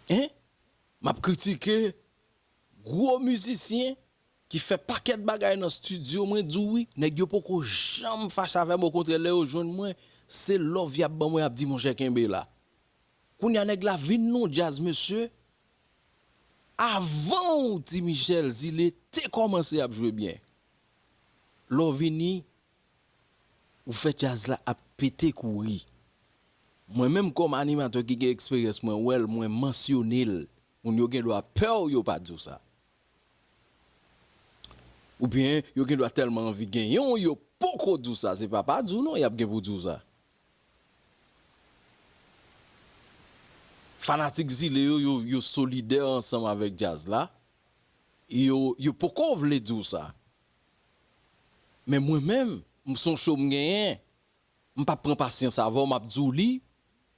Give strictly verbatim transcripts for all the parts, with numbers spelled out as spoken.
Hein? M ap kritike gwo mizisyen ki fè pakèt bagay nan estidyo, mwen di w wi, nèg yo poko janm fache avè m, okontrè, lè yo jwenn mwen, se love y ap ban mwen, y ap di, "Monchè, kenbe la." Kounye a, nèg la vin nan djaz, mesye, avan w, Ti Michel Zile te kòmanse ap jwe byen. Lè w vini, ou fè djaz la ap pete kouri. Mwen menm kòm animatè ki gen eksperyans, mwen wè l, mwen mansyone l. Moun yo gen dwa pè w, yo pa di w sa. Oubyen yo gen dwa tèlman anvi genyen w, yo poko di w sa. Se pa pa di w non, y ap gen pou di w sa. Fanatik Zile yo, yo, yo solidè ansanm avèk djaz la. Yo, yo poko vle di w sa. Men mwen menm, m se yon cho m genyen. M p ap pran pasyans avè w, m ap di w li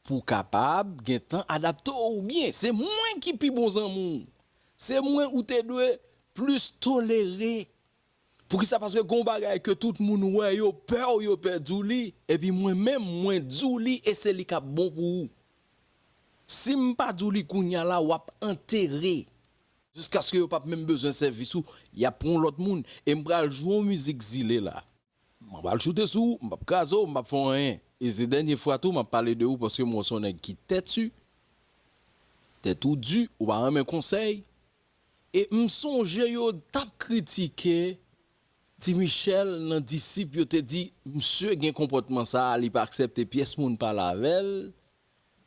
pou w kapab gentan adapte w byen. Se mwen ki pi bon zanmi w. Se mwen ou te dwe plis tolere. Poukisa? Paske gen yon bagay ke tout moun wè, yo pè w, yo pè di w li. Epi mwen menm, mwen di w li e se li k ap bon pou ou. Si m pa di w li kounye a la, w ap antere. Jiskaske yo p ap menm bezwen sèvis ou, y ap pran yon lòt moun. E m pral jwe yon mizik Zile la. M pral choute sou ou, m p ap kraze w, m p ap fè w anyen. E se dènye fwa tou, m ap pale de ou paske m wè w se yon nèg ki tèti, tèt ou di, ou pa renmen konsèy. E m sonje yo t ap kritike Ti Michel nan Disip, yo te di, "Misye gen konpòtman sa a, li pa aksepte pyès moun pale avè l."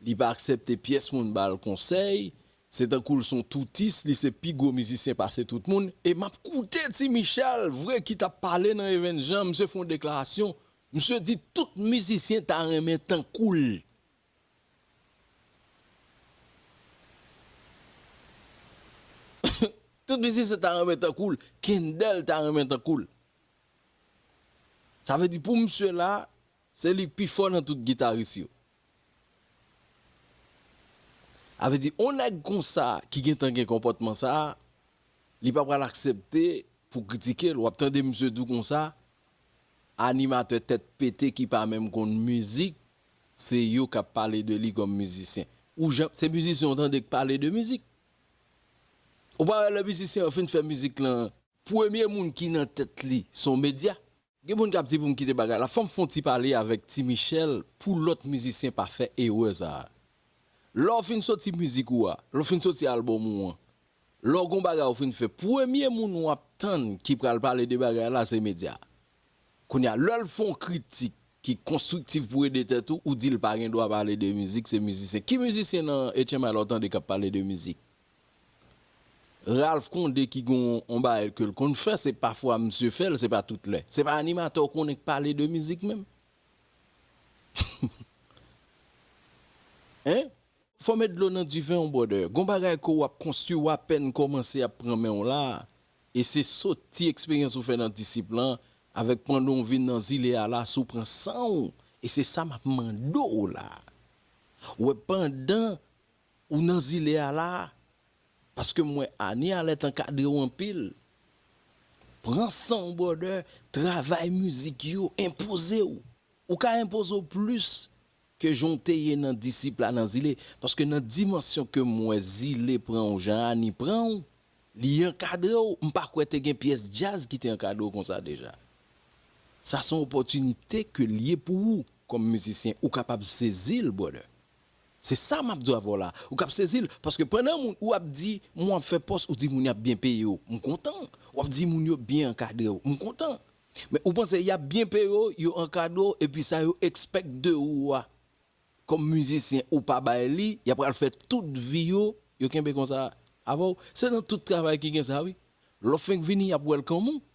Li pa aksepte pyès moun ba l konsèy. Se tankou l se yon toutis, li se pi gwo mizisyen pase tout moun. E m ap koute Ti Michel, vre, ki t ap pale nan Even Jan, misye fè yon deklarasyon. Misye di tout mizisyen ta renmen tankou l. Tout mizisyen ta renmen tankou l. Kendel ta renmen tankou l. Sa vle di pou misye la, se li k pi fò nan tout gitaris yo. Sa vle di, yon nèg konsa ki gentan gen konpòtman sa a, li pa pral aksepte pou kritike l. W ap tande misye di w konsa, animatè tèt pete ki pa menm konn mizik, se yo k ap pale de li kòm mizisyen. Ou jan, se mizisyen w tande k pale de mizik. Ou pa wè lè mizisyen an fin fè mizik lan, premye moun ki nan tèt li se yon medya. Gen moun k ap di pou m kite bagay la. Fò m fè yon ti pale avèk Ti Michel pou lòt mizisyen pa fè erè sa a. Lè w fin soti mizik ou a, lè w fin soti albòm ou an, lè w gon bagay ou fin fè, premye moun w ap tann ki pral pale de bagay la, se medya. Kounye a, lè l fè yon kritik ki konstriktif pou ede tèt ou, ou di l pa gen dwa pale de mizik, se mizisyen. Ki mizisyen nan H M I la w tande k ap pale de mizik? Ralph Condé ki gen yon, yon bagay ke l konn fè, se pafwa misye fè l, se pa tout lè. Se pa animatè w konnen k pale de mizik menm? Hein? Fò w met dlo nan diven w, brother. Gon bagay ke w ap konstwi, w apèn kòmanse ap pran men w la. E se soti eksperyans ou fè nan Disip lan, avèk pandan w vin nan Zile a la, si w pran san w. E se sa m ap mande w la. Ou wè, pandan ou nan Zile a la, paske m wè Ani Alèt ankadre w anpil. Pran san w, brother, travay mizik yo, enpoze w. Ou ka enpoze w plis ke jan w te ye nan Disip la nan Zile. Paske nan dimansyon ke m wè Zile pran w, jan Ani pran w, li ankadre w. M pa kwè te gen pyès djaz ki te ankadre w konsa deja. Sa se yon opòtinite ke l ye pou ou kòm mizisyen. Ou kapab sezi l, brother. Se sa m ap di avè w la. Ou kab sezi l, paske pandan moun, ou ap di, moun ap fè pòs, ou di moun y ap byen peye w. M kontan. W ap di moun yo byen ankadre w. M kontan. Men ou panse y ap byen peye w, yo ankadre w, epi sa yo expect de ou a, kòm mizisyen, ou pa bay li, y ap pral fè tout vi yo, yo kenbe konsa avè w. Se nan tout travay ki gen sa, wi. Lè w fenk vini, y ap welcome ou.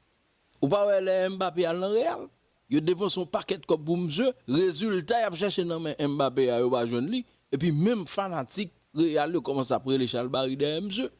Ou pa wè lè Mbappé al nan Real? Yo depanse yon pakèt kòb pou misye, rezilta y ap chèche nan men Mbappé a, yo pa jwenn li, epi menm fanatik Real yo kòmanse ap rele chalbari dèyè misye.